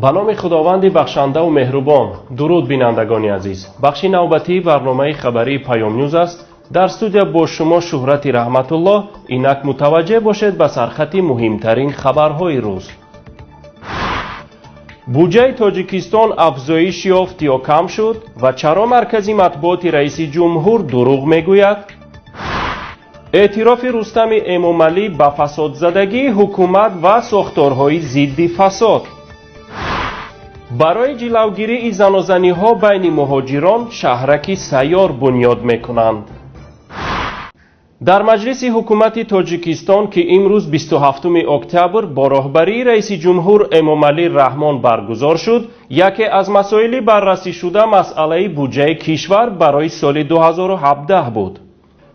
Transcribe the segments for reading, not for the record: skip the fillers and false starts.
Ба номи Худованди бахшандаву меҳрубон. Дуруд, бинандагони азиз. Бахши навбатии барномаи хабарии Паёмнюз аст. Дар студия бо шумо Шуҳрати Раҳматуллоҳ. Инак мутаваҷҷеҳ бошед ба сархати муҳимтарин хабарҳои рӯз. Буҷаи Тоҷикистон афзоиш ёфт ё кам шуд ва чаро маркази матбуоти раиси ҷумҳур дурӯғ мегӯяд? Эътирофи Рустами Эмомалӣ ба фасодзадагии ҳукумат ва сохторҳои зидди фасод. Барои ҷилавгирии занозаниҳо байни муҳоҷирон шаҳраки сайёр бунёд мекунанд. Дар маҷлиси ҳукумати Тоҷикистон, ки имрӯз 27 октябр бо роҳбарии раиси ҷумҳур Эмомалӣ Раҳмон баргузор шуд, яке аз масоили баррасӣшуда масъалаи буҷаи кишвар барои соли 2017 буд.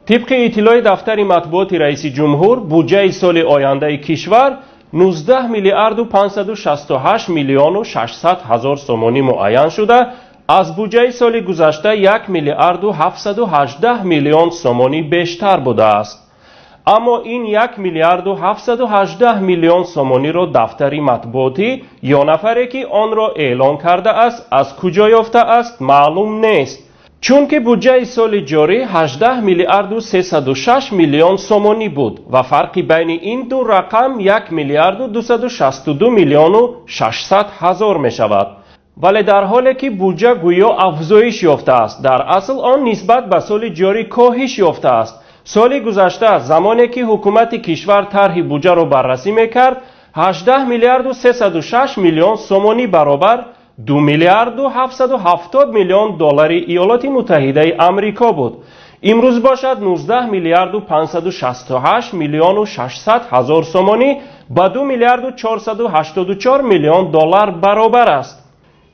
Тибқи иттилои дафтари матбуоти раиси ҷумҳур, буҷаи соли ояндаи кишвар 19 миллиарду 568 миллиону 600 ҳазор сомонӣ муайян шуда, аз буҷаи соли гузашта 1 миллиарду 718 миллион сомонӣ бештар будааст. Аммо ин 1 миллиарду 718 миллион сомониро дафтари матбуотӣ ё нафаре, ки онро эълон кардааст, аз куҷо ёфтааст, маълум нест. Чунки буҷаи соли ҷорӣ 18 миллиарду 306 миллион сомонӣ буд ва фарқи байни ин ду рақам 1 миллиарду 262 миллиону 600 ҳазор мешавад. Вале дар ҳоле ки буҷа гӯё афзоиш ёфтааст, дар асл он нисбат ба соли ҷорӣ коҳиш ёфтааст. Соли гузашта, замоне ки ҳукумати кишвар тарҳи буҷаро баррасӣ мекард, 18 миллиарду 306 миллион сомонӣ баробар 2 миллиарду 770 миллион доллари Иёлоти Муттаҳидаи Амрико буд. Имрӯз бошад 19 миллиарду 568 миллиону 600 ҳазор сомонӣ ба 2 миллиарду 484 миллион доллар баробар аст.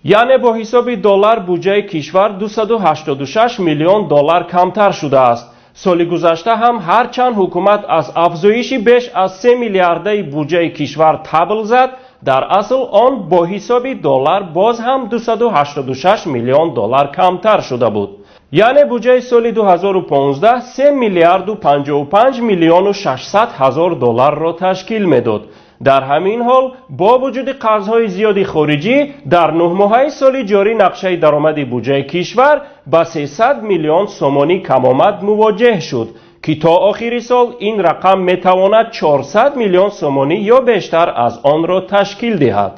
Яъне бо ҳисоби доллар буҷаи кишвар 286 миллион доллар камтар шудааст. Соли гузашта ҳам ҳарчанд ҳукумат аз афзоиши беш аз 3 миллиардаи буҷаи кишвар табл зад, дар асл он бо ҳисоби доллар боз ҳам 286 миллион доллар камтар шуда буд. Яъне буҷаи соли 2015 3 миллиарду 55 миллиону 600 ҳазор долларро ташкил медод. Дар ҳамин ҳол, бо вуҷуди қарзҳои зиёди хориҷӣ, дар нӯҳмоҳаи соли ҷорӣ нақшаи даромади буҷаи кишвар ба 300 миллион сомонӣ камомад мувоҷеҳ шуд, ки то охири сол ин рақам метавонад 400 миллион сомонӣ ё бештар аз онро ташкил диҳад.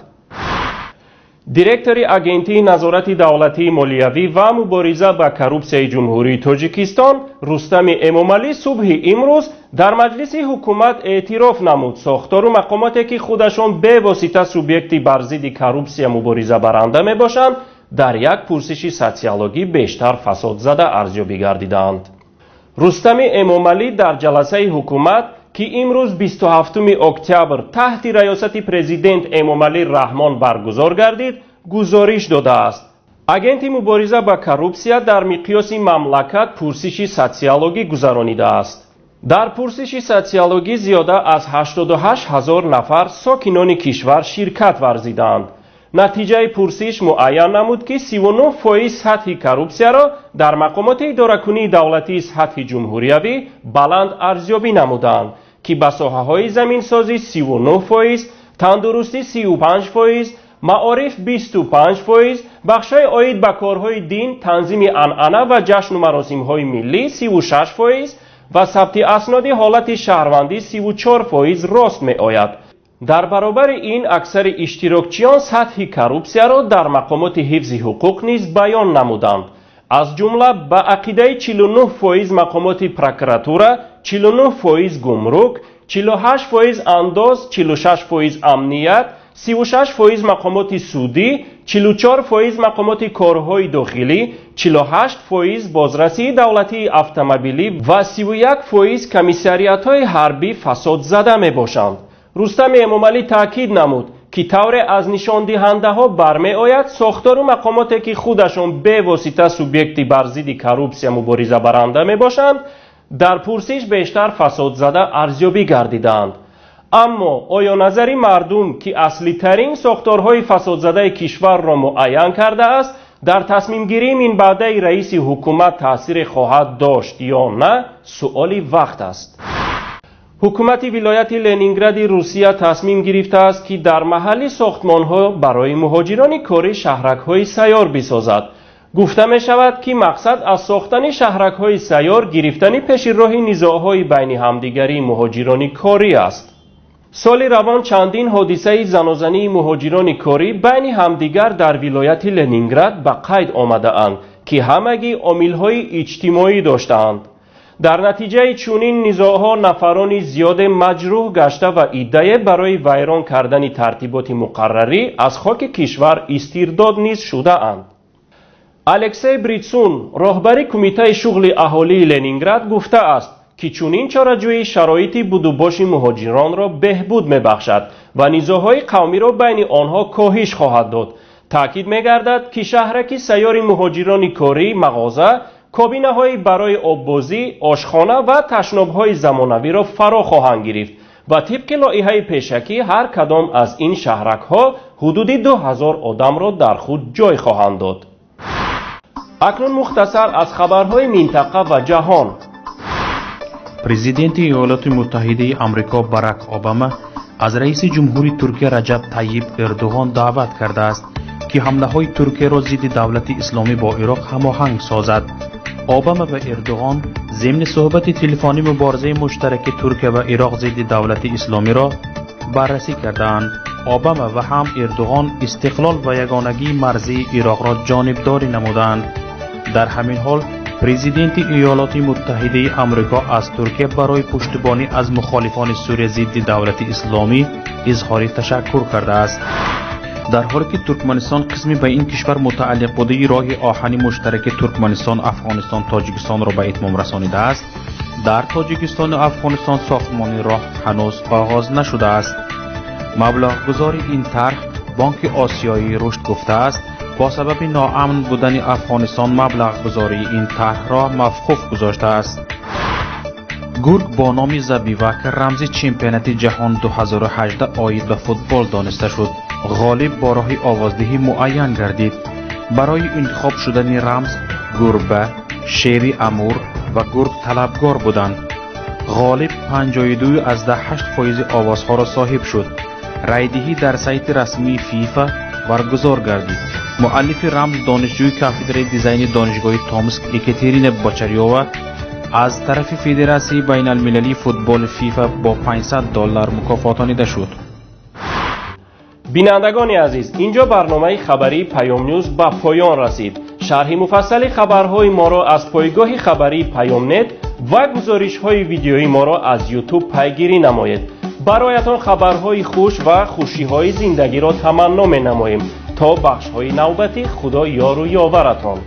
Директори Агентии назорати давлатии молиявӣ ва мубориза ба коррупсияи Ҷумҳурии Тоҷикистон Рустами Эмомалӣ субҳи имрӯз дар маҷлиси ҳукумат эътироф намуд, сохтору мақомоте, ки худашон бевосита субъекти бар зидди коррупсия муборизабаранда мебошанд, дар як пурсиши социологӣ бештар фасодзада арзёбӣ гардидаанд. Рустами Эмомалӣ дар ҷаласаи ҳукумат, ки имрӯз 27 октябр таҳти раёсати президент Эмомалӣ Раҳмон баргузор гардид, гузориш додааст. Агенти мубориза ба коррупсия дар миқёси мамлакат пурсиши социологӣ гузаронидааст. Дар пурсиши социологӣ зиёда аз 88 ҳазор нафар сокинони кишвар ширкат варзидаанд. Натиҷаи пурсиш муайян намуд, ки 39% сатҳи коррупсияро дар мақомоти идоракунии давлатии сатҳи ҷумҳуриявӣ баланд арзёбӣ намуданд, ки ба соҳаҳои заминсозӣ 39%, тандурустӣ 35%, маориф 25%, бахшҳои оид ба корҳои дин, танзими анъана ва ҷашну маросимҳои миллӣ 36% ва сабти асноди ҳолати шаҳрвандӣ 34% рост меояд. Дар баробари ин аксари иштирокчиён сатҳи коррупсияро дар мақомоти ҳифзи ҳуқуқ низ баён намуданд. Аз ҷумла ба ақидаи 49% мақомоти прокуратура, 49% гумрук, 48% андоз, 46% амният, 36% мақомоти судӣ, 44% мақомоти корҳои дохилӣ, 48% бозрасии давлатии автомобилӣ ва 31% комиссариатҳои ҳарбӣ фасодзада мебошанд. Рустами Эмомалӣ таъкид намуд, ки тавре аз нишондиҳандаҳо бармеояд, сохтору мақомоте, ки худашон бевосита субъекти бар зидди коррупсия муборизабаранда мебошанд, дар пурсиш бештар фасодзада арзёбӣ гардидаанд. Аммо оё назари мардум, ки аслитарин сохторҳои фасодзадаи кишварро муайян кардааст, дар тасмимгирии минбаъдаи раиси ҳукумат таъсире хоҳад дошт ё на, суоли вақт аст. Ҳукумати вилояти Ленингради Русия тасмим гирифтааст, ки дар маҳалли сохтмонҳо барои муҳоҷирони корӣ шаҳракҳои сайёр бисозад. Гуфта мешавад, ки мақсад аз сохтани шаҳракҳои сайёр гирифтани пеши роҳи низоъҳои байни ҳамдигарии муҳоҷирони корӣ аст. Соли равон чандин ҳодисаи занозании муҳоҷирони корӣ байни ҳамдигар дар вилояти Ленинград ба қайд омадаанд, ки ҳамагӣ омилҳои иҷтимоӣ доштаанд. Дар натиҷаи чунин низоъҳо нафарони зиёде маҷрӯҳ гашта ва иддае барои вайрон кардани тартиботи муқаррарӣ аз хоки кишвар истирдод низ шудаанд. Алексей Бритсун, роҳбари кумитаи шуғли аҳолии Ленинград, гуфтааст, ки чунин чораҷӯӣ шароити будубоши муҳоҷиронро беҳбуд мебахшад ва низоъҳои қавмиро байни онҳо коҳиш хоҳад дод. Таъкид мегардад, ки шаҳраки сайёри муҳоҷирони корӣ мағоза, кабинаҳои барои оббозӣ, ошхона ва ташнобҳои замонавиро фаро хоҳанд гирифт ва тибқи лоиҳаи пешакӣ ҳар кадом аз ин шаҳракҳо ҳудуди 2000 одамро дар худ ҷой хоҳанд дод. Акнун мухтасар аз хабарҳои минтақа ва ҷаҳон. Президенти Иёлоти Муттаҳидаи Амрико Барак Обама аз раиси ҷумҳури Туркия Раҷаб Тайиб Эрдуғон даъват кардааст, ки ҳамлаҳои Туркияро зидди давлати исломӣ бо Ироқ ҳамоҳанг созад. Обама ва Эрдуғон зимни суҳбати телефонӣ муборизаи муштараки Туркия ва Ироқ зидди давлати исломиро баррасӣ кардаанд. Обама ва ҳам Эрдуғон истиқлол ва ягонагии марзии Ироқро ҷонибдорӣ намуданд. Дар ҳамин ҳол президенти Иёлоти Муттаҳидаи Амрико аз Туркия барои пуштибонӣ аз мухолифони Сурия зидди давлати исломӣ изҳори ташаккур кардааст. Дар ҳоле ки Туркманистон қисми ба ин кишвар мутааллиқ будаи роҳи оҳани муштараки Туркманистон, Афғонистон, Тоҷикистонро ба итмом расонидааст, дар Тоҷикистону Афғонистон сохтмони роҳ ҳанӯз оғоз нашудааст. Маблағгузори ин тарҳ Бонки Осиёии Рушд гуфтааст, бо сабаби ноамн будани Афғонистон маблағгузории ин тарҳро мавқуф гузоштааст. Гург бо номи Забивак рамзи чемпионати ҷаҳон 2018 оид ба футбол дониста шуд. Ғолиб бо роҳи овоздиҳӣ муайян гардид. Барои интихоб шудани рамз гурба, шери амур ва гург талабгор буданд. Ғолиб 52,8 фоизи овозҳоро соҳиб шуд. Райдиҳӣ дар сайти расмии ФИФА баргузор гардид. Муаллифи рамз донишҷӯи кафедраи дизайни Донишгоҳи Томск Екатерина Бочарёва аз тарафи Федератсияи байналмилалии футболи ФИФА бо $500 мукофотонида шуд. Бинандагони азиз, инҷо барномаи хабарии Паёмнюз ба поён расид. Шарҳи муфассали хабарҳои моро аз пойгоҳи хабарии Паёмнет ва гузоришҳои видеои моро аз Ютуб пайгирӣ намоед. Бароятон хабарҳои хуш ва хушиҳои зиндагиро таманно менамоем. То бахшҳои навбатӣ Худо ёру ёваратон.